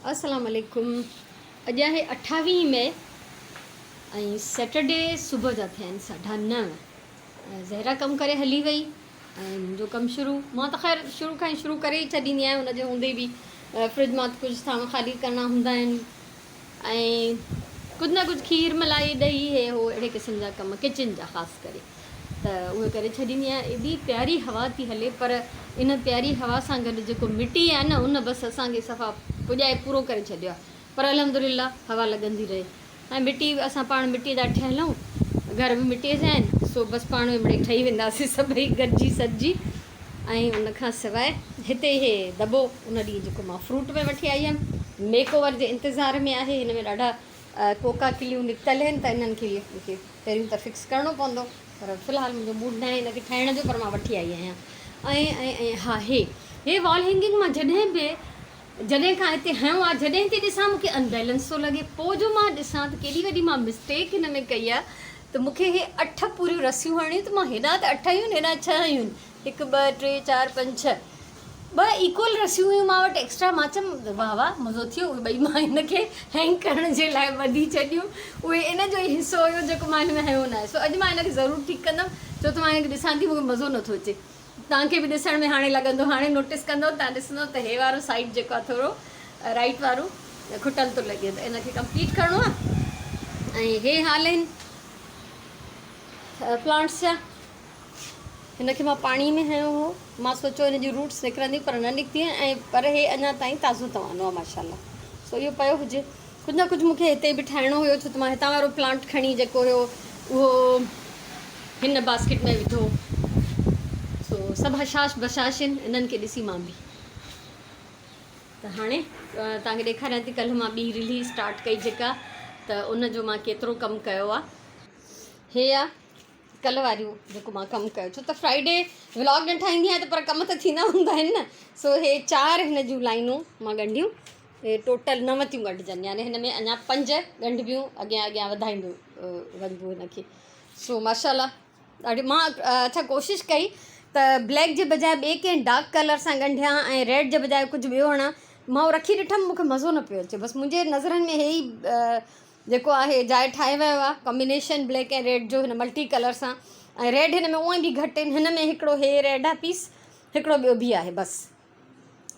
السلام عليڪم اڄ آهي اٺاويهه مئي ۽ سيٽرڊي صبح جا ٿيا آهن ساڍا نو زهرا ڪم ڪري هلي وئي ۽ منهنجو ڪم شروع مان ته خير شروع کان ئي شروع ڪري ئي ڇڏيندي آهيان ان جي هوندي به فرج مان ڪجهه ٿانو خالي ڪرڻا هوندا آهن ۽ ڪجهه نه ڪجهه کير ملائي ڏهي هي هو اهڙي قسم جا ڪم ڪچن جا خاص ڪري ته اهي ڪري ڇڏيندي آهيان ايڏي پياري هوا ٿي هلي پر ان پياري هوا سان گڏ جيڪو مٽي آهي نه ان بس اسان کي صفا پڄائي پورو ڪري ڇڏيو آهي پر الحمد لله هوا لڳندي رهي ۽ مٽي اسان پاڻ مٽي جا ٺهيل آهيون گهر به مٽي جا آهن سو بس پاڻ ۾ مڙئي ٺهي وينداسين سڀئي گڏجي سڏجي ۽ ان کان سواء هتي هي دٻو ان ڏينهن جيڪو مان فروٽ ۾ وٺي آئي هيم ميڪ اوور جي انتظار ۾ آهي. هن ۾ ڏاڍا ڪوڪا ڪليون نڪتل آهن ته انهن کي مون کي پهريون ته فڪس ڪرڻو پوندو پر في الحال منهنجو موڊ ناهي هن کي ٺاهڻ جو پر مان وٺي آئي آهيان ۽ ۽ ۽ ها هي هي وال هينگنگ مان جڏهن به جڏهن کان هتي هنيو آهي جڏهن ٿي ڏسان مون کي انبيلنس ٿو لڳي پوء جو مان ڏسان ته ڪيڏي وڏي مان مسٽيڪ هن ۾ ڪئي آهي ته مون کي هي اٺ پوريون رسيون هڻڻيون ته مان هيڏانهن ته اٺ هيون هيڏانهن ڇهه هيون هڪ ٻه ٽي چار پنج ڇهه ٻه ايڪول رسيون هيون مان وٽ ايڪسٽرا مان چيم واهه واهه مزو ٿيو اهي ٻئي مان هن کي هينگ ڪرڻ جي لاء ٻڌي ڇڏيون اهي ان جو ئي حصو هيو جيڪو مان هن ۾ هنيو ناهي سو اڄ مان هن کي ضرور ٺيڪ ڪندم ڇو ته مان هن کي ڏسان ٿي مون کي مزو نٿو اچي توهان کي به ڏسڻ ۾ هاڻي لڳندو هاڻي نوٽس ڪندو توهان ڏسندو ته هي وارو سائيڊ جيڪو آهي ٿورو رائيٽ وارو کٽل ٿو لڳي ته ان کي ڪمپليٽ ڪرڻو آهي ۽ هي حال آهن پلانٽس جا هن کي مان پاڻي ۾ هنيو هو مان سوچيو هن جون روٽس نڪرنديون پر نه نڪتيون ۽ پر هي اڃا تائين تازو توانو آهي ماشاءالله سو اهو پيو هجي ڪجهه نه ڪجهه مون کي هتي به ٺاهڻو هيو ڇو ته مان هتان وارو پلانٽ کڻي جيڪو هيو اهو هن باسڪيٽ ۾ وڌو سو سڀ هشاش بشاش آهن انهن کي ڏسي مان به ته هاڻي توهان کي ڏيکاريان ٿي ڪلهه مان ٻي رلي اسٽارٽ ڪئي جيڪا ته ان جو مان ڪيترو ڪم ڪيو آهي هي آ ڪلهه واريون جيڪو مان ڪم ڪيو ڇو ته فرائيڊي ولاگ نه ٺاهيندي آهيان ته پر ڪم ته ٿيندا هوندا آهن نه سو هي چار هن جون لائنون مان ڳنڍيون هي ٽوٽل نو ٿيون ڳنڍجن يعني هن ۾ اڃا پنج ڳنڍبيون اڳيان اڳيان وڌائيندو وڃبو هن کي سو ماشاء الله ڏاڍي مان اڇا ڪوشش ڪئي ته بليڪ جي بجاء ٻئي ڪنهن ڊارڪ ڪلر سان ڳنڍيان ۽ ريڊ جي بجاء ڪجهه ٻيو هڻان مان اهو رکي ڏٺم مونکي مزو نه پيو اچي بس منهنجي نظرن ۾ هي ئي جيڪو آهي جاء ٺاهي ويو آهي ڪمبينيشن بليڪ ۽ ريڊ جو هن ملٽي ڪلر سان ۽ ريڊ هن ۾ اونئن به گهٽ آهن هن ۾ هڪڙو هي ريڊ آهي پيس هڪڙو ٻيو به آهي بس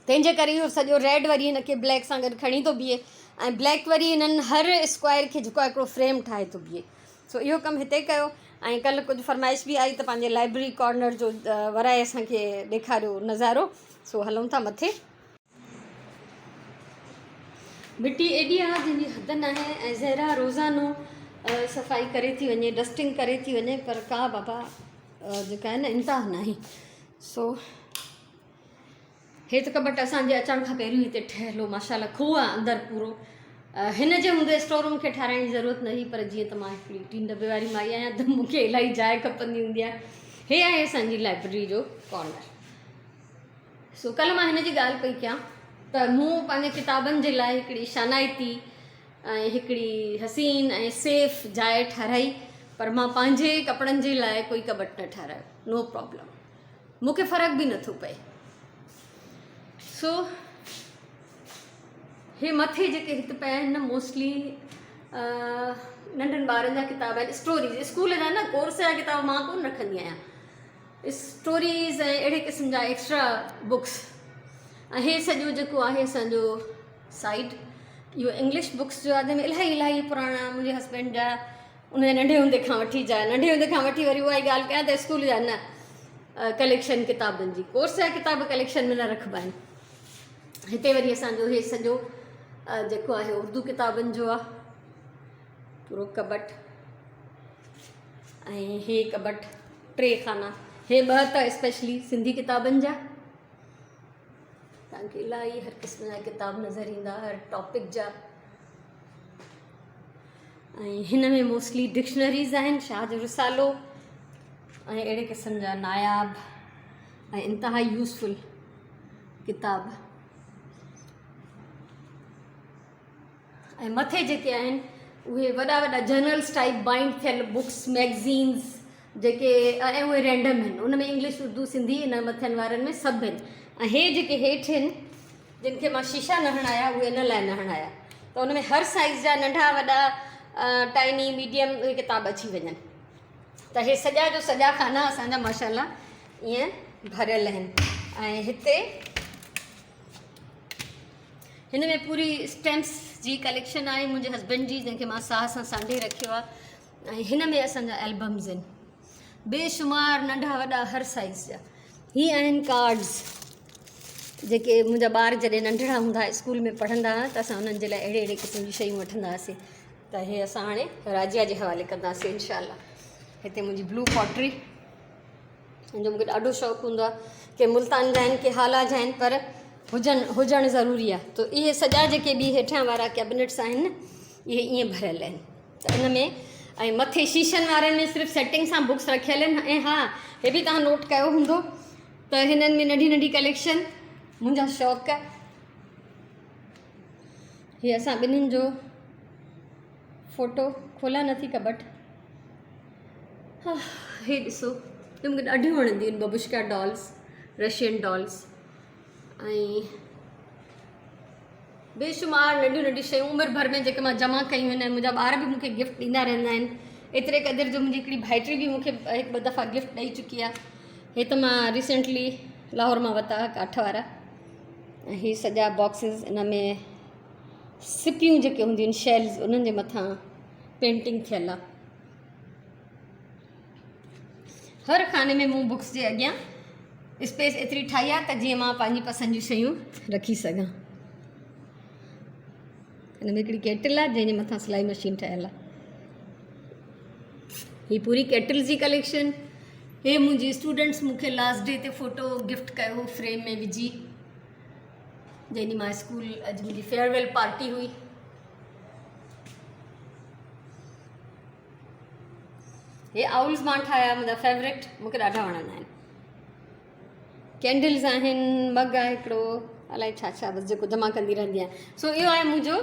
تنهن جي ڪري اهو سڄو ريڊ وري هن کي بليڪ سان گڏ کڻي ٿو بيهي ۽ بليڪ وري هنن هر اسڪوائر کي جيڪو آهي هڪڙو فريم ٺاهي ٿو بيهي سو اهو ڪم هتي ڪيو ۽ ڪلهه ڪجهه فرمائش به آئي ته پنهنجي لائبريري ڪارنر جو ورائي اسانکي ڏيکاريو نظارو سو هلون ٿا مٿي. مٽي ايڏي آ جنهن جي حد ناهي ۽ زهرا روزانو صفائي ڪري ٿي وڃي ڊسٽنگ ڪري ٿي وڃي پر ڪا بابا جيڪا آهي نه انتها ناهي سو هي ته ڪٻٽ اسان جي اچڻ کان پهريون هتي ٺهيل هو ماشاء الله کوهه آهي اندر پورو هن جي هوندي اسٽور روم کي ٺاراهڻ جي ضرورت نه هئي پر جيئن ته مان هڪڙي ٽين ڊبي واري مائي آهيان ته مون کي الاهي جاء کپندي هوندي آهي هي آهي اسان جي لائبريري جو ڪارنر سو ڪلهه مان هن جي ڳالهه پئي ڪيان ته مون پنهنجي ڪتابن جي لاء هڪڙي شانائتي ۽ هڪڙي حسين ۽ سيف جاء ٺاهرائي پر مان پنهنجي ڪپڙن جي لاء ڪوئي ڪٻٽ نه ٺاهرايو نو پرابلم مون کي فرق به نٿو پئي سو هي مٿي جيڪي هت پيا آهن نه موسٽلي ننڍن ٻارن جا ڪتاب آهن اسٽوريز اسڪول جا نه ڪورس جا ڪتاب مان ڪونه رکندي آهيان اسٽوريز ۽ اهڙي قسم جا ايڪسٽرا بڪس ۽ هي سڄو جيڪو آهي اسان جو سائيڊ اهو انگلش بڪس جو آهي جنهن ۾ الاهي الاهي پراڻا منهنجي هسبينڊ جا ان جا ننڍي هوندي کان وٺي جا ننڍي هوندي کان وٺي وري اها ئي ڳالهه ڪيان ته اسڪول جا نه ڪليڪشن ڪتابن جي ڪورس جا ڪتاب ڪليڪشن ۾ نه رکبا آهن هتي وري اسانجو هي سڄو جيڪو آهي اردو ڪتابن جو آهي پورو ڪٻٽ ۽ هي ڪٻٽ ٽي خانا هي ٻه ته اسپيشلي سنڌي ڪتابن جا تان کي الاهي هر قسم جا ڪتاب نظر ايندا هر ٽاپڪ جا ۽ هن ۾ موسٽلي ڊڪشنريز آهن شاهه جو رسالو ۽ اهڙي قسم جا ناياب ۽ انتهائي يوزفل ڪتاب ۽ مٿي جيڪي آهن اهي وڏا وڏا جرنلس ٽائپ بائنڊ ٿيل بڪس ميگزينز جيڪي ۽ اهي رينڊم آهن ان ۾ انگلش اردو سنڌي ان مٿين وارن ۾ سڀ آهن ۽ هي جيڪي هيٺ آهن جن کي مان شيشا نه هڻايا اهي ان لاء نه هڻايا ته ان ۾ هر سائيز جا ننڍا وڏا ٽائني ميڊيم اهي ڪتاب اچي وڃن ته هي سڄا جو سڄا خانا اسان جا ماشاء الله ائين ڀريل آهن ۽ هتي هن ۾ پوري اسٽيمپس جي ڪليڪشن آهي منهنجي هسبنڊ جي جنهن کي مان ساهه سان سانڍي رکيو آهي ۽ هن ۾ اسان جا البمز آهن بيشمار ننڍا وڏا هر سائيز جا هي آهن ڪارڊز جيڪي منهنجا ٻار جڏهن ننڍڙا هوندا هئا اسڪول ۾ پڙهندا هئا ته اسان انهن جي لاء اهڙي اهڙي قسم جون شيون وٺندا هئاسين ته هي اسان هاڻي راجيا جي حوالي ڪنداسين انشاء الله. هتي منهنجي بلو پاٽري ان جو مونکي ڏاڍو شوق هوندو آهي ڪي ملتان جا آهن ڪي هالا جا آهن پر هجن هجڻ ضروري آهي ته اهي سڄا جيڪي به هيٺيان وارا ڪيبنٽس آهن نه اهي ائين ڀريل آهن ته ان ۾ ۽ مٿي شيشن وارن ۾ صرف سيٽنگ سان بڪس رکيل آهن ۽ ها هي به توهان نوٽ ڪيو هوندو ته هنن ۾ ننڍي ننڍي ڪليڪشن منهنجا شوق. هي اسان ٻنهين جو فوٽو کولان نٿي ڪٻٽ. هي ڏسو هي مونکي ڏاڍيون وڻنديون آهن ببوشڪا ڊالس رشين ڊالس ۽ بيشمار ننڍيون ننڍيون شيون عمر ڀر ۾ جيڪي مان جمع ڪيون آهن ۽ منهنجا ٻار به مون کي گفٽ ڏيندا رهندا آهن ايتري قدر جو منهنجي هڪڙي ڀائٽي به مون کي هڪ ٻه دفعا گفٽ ڏئي چڪي آهي هي ته مان ريسينٽلي لاهور مان ورتا هئا ڪاٺ وارا ۽ هي سڄا باڪسز ان ۾ سپيون جيڪي هونديون آهن شيلز انهن جي مٿان پينٽنگ ٿيل آهي هر خاني ۾ مون بڪس جي اڳيان اسپيس ايتري ٺاهي آهي ته جيئن مان پنهنجي پسند جون شيون رکي سگهان. هن ۾ هڪڙي ڪيٽل آهي جنهن جي مٿان سلائي مشين ٺهيل آهي. هي پوري ڪيٽل جي ڪليڪشن. هي منهنجي اسٽوڊنٽس مون کي لاسٽ ڊي تي فوٽو گفٽ ڪيو هو فريم ۾ وجهي جنهن ڏينهن مان اسڪول اڄ منهنجي فيئرويل پارٽي هئي. هي آئولز مان ٺاهيا منهنجا فيورٽ مون کي ڏاڍا وڻندا آهن. ڪينڊلز آهن مگ آهي هڪڙو الائي ڇا ڇا بس جيڪو جمع ڪندي رهندي آهيان سو اهو آهي منهنجو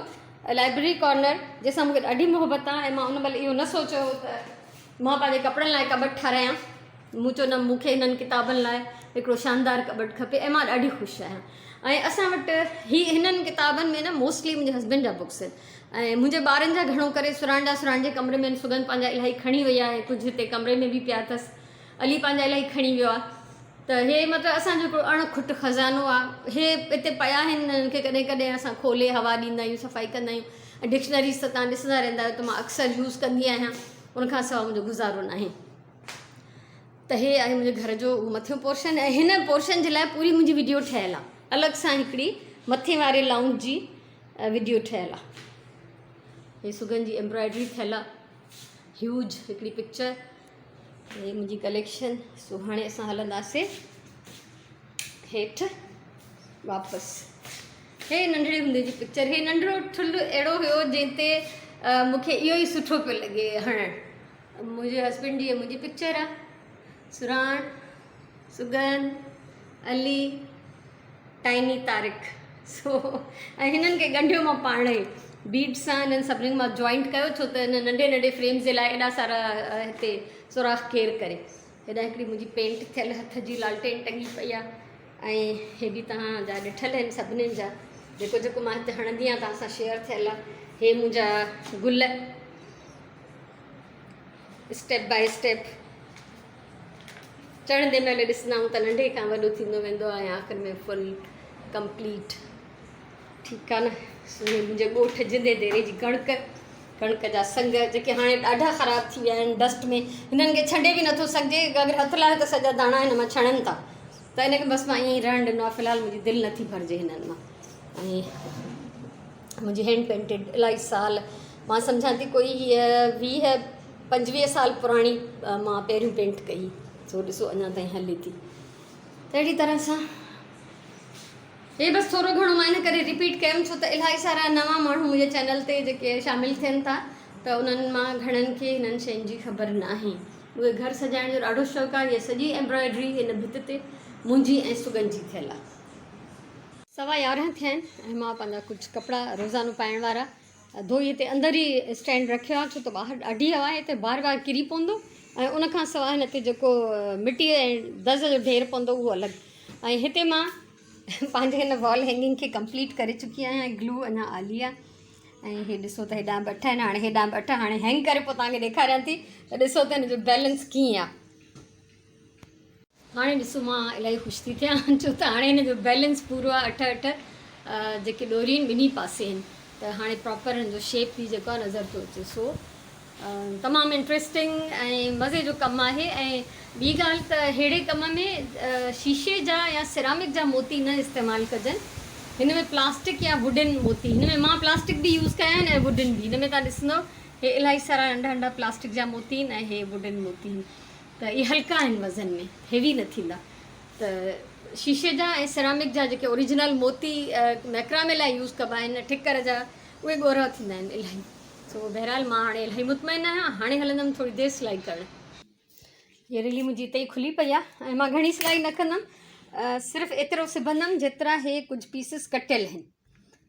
لائبريري ڪارنر جنهن سان مونکي ڏاڍي محبت آهي ۽ مان ان مهل اهو نه سوچيو هو ته مان پنهنجي ڪپڙن لاء ڪٻٽ ٺارايان مون چيو نه مون کي هنن ڪتابن لاء هڪڙو شاندار ڪٻٽ کپي ۽ مان ڏاڍي خوش آهيان ۽ اسان وٽ هي هنن ڪتابن ۾ نه موسٽلي منهنجي هسبينڊ جا بڪس آهن ۽ منهنجي ٻارن جا گهڻو ڪري سراڻ جا سراڻ جي ڪمري ۾ آهن سگن پنهنجا الاهي کڻي وئي آهي ڪجهه هتي ڪمري ۾ به پيا اٿس علي پنهنجا الاهي کڻي ويو آهي ته هي مطلب اسان جو هڪڙو اڻ کٽ خزانو آهي هي هتي پيا آهن انهن کي ڪڏهن ڪڏهن اسان کولي هوا ڏيندا آهيون صفائي ڪندا آهيون ۽ ڊڪشنريز ته تان ڏسندا رهندا آهيو ته مان اڪثر يوز ڪندي آهيان ان کان سواء منهنجو گذارو ناهي ته هي آهي منهنجي گهر جو اهو مٿيون پورشن ۽ هن پورشن جي لاء پوري منهنجي وڊيو ٺهيل آهي الڳ سان هڪڙي مٿي واري لائونج جي وڊيو ٺهيل آ. هي سگن جي ايمبرائڊري ٿيل آ. هيوج هڪڙي پڪچر. هي منهنجي ڪليڪشن. سو هاڻي اسان هلنداسي هيٺ واپس. هي ننڍڙي هوندي جي پڪچر. هي ننڍڙو ٺلهه اهڙو هيو جنهن تي مون کي اهو ئي سٺو پيو لڳي هڻڻ. منهنجي هسبينڊ جي منهنجي پڪچر آ. سراڻ، سگن، علي. ٽائني طارق سو ۽ هنن کي ڳنڍيو مان پاڻ ئي بيڊ سان هنن سڀني مان جوائنٽ ڪيو ڇو ته هن ننڍي ننڍي فريمز جي لاء ايڏا سارا هتي سوراخ ڪير ڪري. هيڏانهن هڪڙي منهنجي پينٽ ٿيل هٿ جي لالٽين ٽنگي پئي آهي ۽ هي به توهان جا ڏٺل آهن سڀني جا جيڪو جيڪو مان هتي هڻندي آهيان توهان سان شيئر ٿيل آهي. هي منهنجا گل اسٽيپ باء اسٽيپ چڙهندي مهل ڏسندا آهيون ته ننڍي کان وڏو ٿيندو ويندو آهي ۽ آخر ۾ فل ڪمپليٽ ٺيڪ آهي نه سو هي منهنجي ڳوٺ جندي ديري جي ڪڻڪ ڪڻڪ جا سنگ جيڪي هاڻي ڏاڍا خراب ٿي ويا آهن ڊسٽ ۾ هنن کي ڇنڊي به نٿو سگهجي اگر هٿ لاهيو ته سڄا داڻا هن مان ڇڻن ٿا ته ان کي بس مان ائين ئي رهڻ ڏنو آهي في الحال منهنجي دل نٿي ڀرجي هنن مان ۽ منهنجي هينڊ پينٽيڊ الاهي سال مان سمجهان ٿي ڪوئي هيء 20 25 سال پراڻي مان پهريون پينٽ ڪئي سو ڏسو اڃا تائين هلي ٿي ته اهڙي طرح سان هي بس ٿورو گهڻو مان ان ڪري رپيٽ ڪيم ڇو ته الاهي سارا نوان ماڻهو منهنجي چينل تي جيڪي شامل ٿين ٿا ته انهن مان گهڻن کي هنن شين جي خبر ناهي مون کي گهر سجائڻ جو ڏاڍو شوق آهي هيء سڄي ايمبرائڊري هن ڀت تي منهنجي ۽ سگن جي ٿيل آهي. 11:15 ٿيا آهن ۽ مان پنهنجا ڪجهه ڪپڙا روزانو پائڻ وارا ڌوئي هتي اندر ئي اسٽينڊ رکيو آهي ڇو ته ٻاهر ڏاڍي هوا آهي هتي بار بار ڪري پوندو ۽ ان کان سواء هن تي جيڪو مٽي ۽ دز جو ڍير پوندو اهو الڳ ۽ هتي مان پنهنجي هن وال هينگنگ کي ڪمپليٽ ڪري چڪي آهيان گلو اڃا آلي آهي ۽ هي ڏسو ته هيڏانهن به اٺ آهن هاڻي هيڏانهن به اٺ هاڻي هينگ ڪري پوء توهان کي ڏيکاريان ٿي ته ڏسو ته هن جو بيلنس ڪيئن آهي. هاڻي ڏسو مان الاهي خوش ٿي ٿيان ڇو ته هاڻي هن جو بيلنس پورو آهي اٺ اٺ جيڪي ڏوري آهن ٻنهي پاسي آهن ته هاڻي پراپر هن جو شيپ به جيڪو آهي نظر ٿو اچي سو تمام انٽريسٽنگ ۽ مزي جو ڪم آهي ۽ ٻي ڳالهه ته ههڙي ڪم ۾ شيشي جا يا سيرامڪ جا موتي نه استعمال ڪجن هن ۾ پلاسٽڪ يا ووڊن موتي هن ۾ مان پلاسٽڪ به يوز ڪيا آهن ۽ ووڊن به هن ۾ تان ڏسندو هي الاهي سارا ننڍا ننڍا پلاسٽڪ جا موتي آهن ۽ هي ووڊن موتي آهن ته اهي هلڪا آهن وزن ۾ هيوي نه ٿيندا ته شيشي جا ۽ سيرامڪ جا جيڪي اوريجنل موتي ميڪرامي لاء يوز ڪبا آهن ٺڪر جا اهي ڳورا ٿيندا آهن الاهي سو بهرحال مان هاڻي الاهي مطمئن آهيان هاڻي هلندم ٿوري دير سلائي ڪرڻ. هي رلي منهنجي اتي ئي کلي پئي آهي ۽ مان گهڻي سلائي نه ڪندم صرف ايترو سبندم جيترا هي ڪجهه پيسز ڪٽيل آهن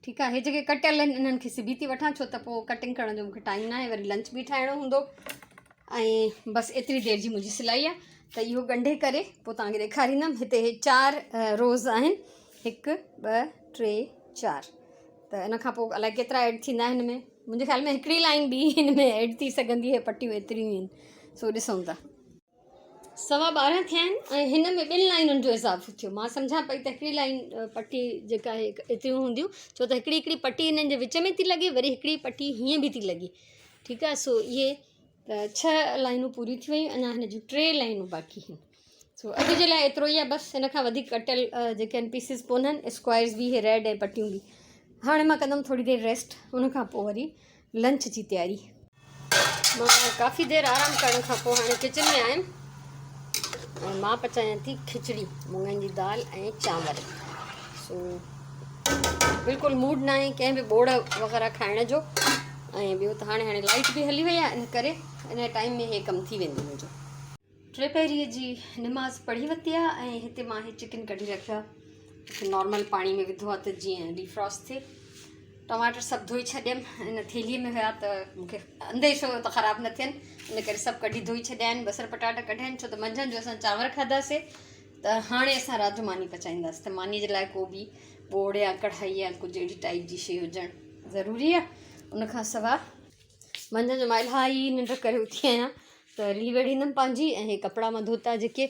ٺيڪ آهي هي جيڪي ڪٽيل آهن انهن کي سبي ٿي وٺان ڇو ته پوء ڪٽنگ ڪرڻ جو مونکي ٽائيم ناهي وري لنچ به ٺاهڻو هوندو ۽ بس ايتري دير جي منهنجي سلائي آهي ته اهو ڳنڍي ڪري پوء توهان کي ڏيکاريندم هتي هي چار روز آهن هڪ ٻه ٽي چار ته ان کان پوء الائي ڪيترا ايڊ ٿيندا هن ۾ منهنجي خيال ۾ هڪڙي لائن ٻي هن ۾ ايڊ ٿي سگهندي هي پٽيون ايتريون آهن سو ڏسون ٿا. 12:15 ٿيا آهن ۽ هن ۾ ٻن لائنن جو اضافو ٿيو مان سمجهان پئي ته هڪڙي لائن پٽي جيڪا آهي ايتريون هونديون ڇو ته هڪڙي هڪڙي پٽي هنن جي وچ ۾ ٿي لڳي وري هڪڙي پٽي هيئن به ٿي لڳي ٺيڪ آهي سو اهي ڇهه لائنون پوريون ٿي ويون اڃا هن جون ٽي لائنون باقي آهن سو اڄ جي لاء ايترو ئي آهي بس ان کان وڌيڪ ڪٽيل جيڪي آهن پيسز ڪونهن اسڪوائرز به هي ريڊ ۽ پٽيون به هاڻي مان ڪندم ٿوري دير ريسٽ ان کان پوء وري لنچ جي تياري. مان ڪافي دير آرام ڪرڻ کان پوء هاڻي ڪچن ۾ آيم ۽ مان پچايان ٿي کچڙي مڱن جي دال ۽ چانور سو بلڪل موڊ نه آهي ڪنهن به ٻوڙ وغيره کائڻ جو ۽ ٻيو ته هاڻي هاڻي لائٽ به هلي وئي آهي ان ڪري ان ٽائيم ۾ هي ڪم ٿي ويندو منهنجو. ٽي پهريء جي نماز پڙهي ورتي آ ۽ هتي مان هي چڪن ڪڍي رکيو آ نارمل پاڻي ۾ وڌو آ ته جيئن ڊيفراسٽ ٿئي ٽماٽر سڀ ڌوئي ڇڏيم ان ٿيلهي ۾ هيا ته مونکي انديشو هيو ته خراب نه ٿين ان ڪري سڀ ڪڍي ڌوئي ڇڏيا آهن بصر پٽاٽا ڪڍيا آهن ڇو ته منجهند جو اسان چانور کاڌاسي ته هاڻي اسان رات جو ماني پچائينداسين ته ماني جي لاء ڪو به ٻوڙ يا ڪڙهائي يا ڪجهه اهڙي ٽائپ جي شي هجڻ ضروري آ ان کان سواء منجهند جو مان الاهي ننڊ ڪري اٿي آهيان ته رلي ويڙهيندم پنهنجي ۽ هي ڪپڙا مان ڌوتا جيڪي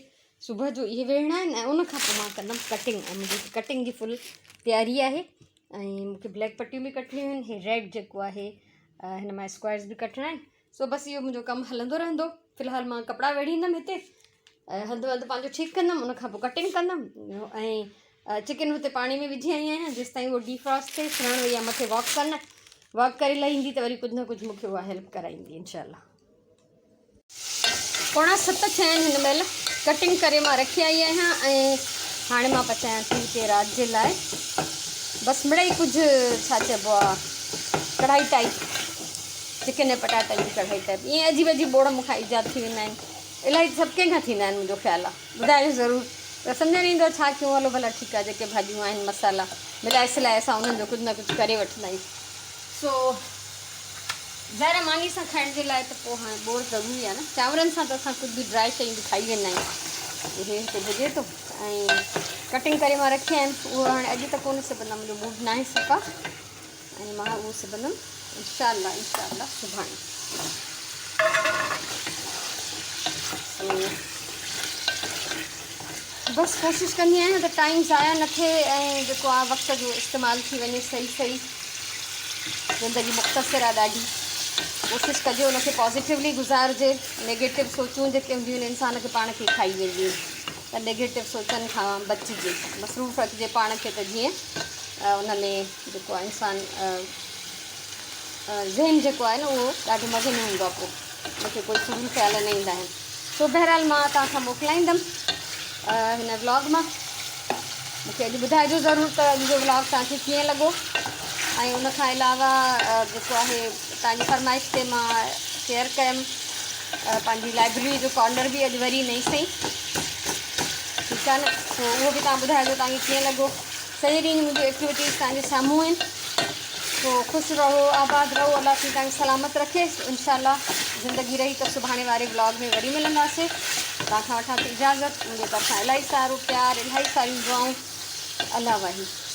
صبح جو اهي ويڙهڻا آهن ۽ ان کان پوء مان ڪندم ڪٽنگ ۽ منهنجي ڪٽنگ جي فل تياري آهي ۽ مونکي بليڪ پٽيون به ڪٽڻيون آهن هي ريڊ جيڪو آهي هن مان اسڪوائرز به ڪٽڻا آهن سو بس اهو منهنجو ڪم هلندو رهندو في الحال مان ڪپڙا ويڙهيندم هتي هنڌ وند پنهنجو ٺيڪ ڪندم ان کان پوء ڪٽنگ ڪندم ۽ چڪن هتي پاڻي ۾ وجهي آئي آهيان جيستائين اهو ڊيفراسٽ ٿئي سرڻ وئي آهي مٿي واڪ ڪرڻ واڪ ڪري لهي ايندي ته وري ڪجهه نه ڪجهه مونکي اها هيلپ ڪرائيندي انشاء الله. 6:45 ٿيا آهن هن مهل ڪٽنگ ڪري مان رکي آئي آهيان ۽ هاڻي مان پچايان ٿي هتي رات جي لاء بس مڙئي ڪجهه ڇا چئبو آهي ڪڙهائي ٽائپ چڪن ۽ پٽاٽن جي ڪڙهائي ٽائپ ائين عجيب عجيب ٻوڙ مون کان ايجاد ٿي ويندا آهن الائي سڀ ڪنهن کان ٿيندا آهن منهنجو خيال آ ٻڌايو ضرور پر سمجهه نه ايندو آ ڇا ڪيون هلو ڀلا ٺيڪ آ جيڪي ڀاڄيون آهن مسالا ملائي سلائي اسان انهن جو ڪجهه نه ڪجهه ڪري وٺندا آهيون سو ظاهر آ ماني سان کائڻ جي لاء ته پوء هاڻي ٻوڙ ضروري آ نه چانورن سان ته اسان ڪجهه به ڊرائي شيون به کائي ويندا آهيون هي هتي ڀڄي ٿو ۽ ڪٽنگ ڪري مان رکي آيم اهو هاڻي اڄ ته ڪونه سبندم منهنجو موڊ ناهي صفا ۽ مان اهو سبندم انشاء الله انشاء الله سڀاڻي بس ڪوشش ڪندي آهيان ته ٽائيم ضايع نه ٿئي ۽ جيڪو آهي وقت جو استعمال ٿي وڃي صحيح صحيح زندگي مختصر آهي ڏاڍي ڪوشش ڪجي ان کي پازيٽولي گذارجي نيگيٽو سوچون جيڪي هونديون آهن انسان کي پاڻ کي کائي وينديون آهن ته نيگيٽو سوچن کان بچجي مصروف رکجي پاڻ کي ته جيئن ان ۾ جيڪو آهي انسان ذهن جيڪو آهي نه اهو ڏاڍو مزي ۾ هوندو آهي پوء ان کي ڪوئي فضول خيال نه ايندا آهن سو بهرحال مان توهان کان موڪلائيندم هن ولاگ مان مونکي اڄ ٻڌائجو ضرور ته اڄ جو ولاگ توهان کي ڪيئن لڳو ۽ ان کان علاوه جيڪو آهي توهان جي فرمائش تي مان شيئر ڪيم پنهنجي لائبريري جو ڪارنر به اڄ وري نئين سئي ٺيڪ آهي نه سو اهو به توهان ٻڌائجو توهان کي ڪيئن لڳو سڄي ڏينهن جون منهنجون ايڪٽيوٽيز توهان جي سامهون آهن سو خوش رهو آباد رهو الله سائين توهان کي سلامت رکي انشاء الله زندگي رهي ته سڀاڻي واري ولاگ ۾ وري ملنداسي توهان کان وٺان ٿي اجازت منهنجي طرفان الاهي سارو پيار الاهي ساريون دعائون الله واهي.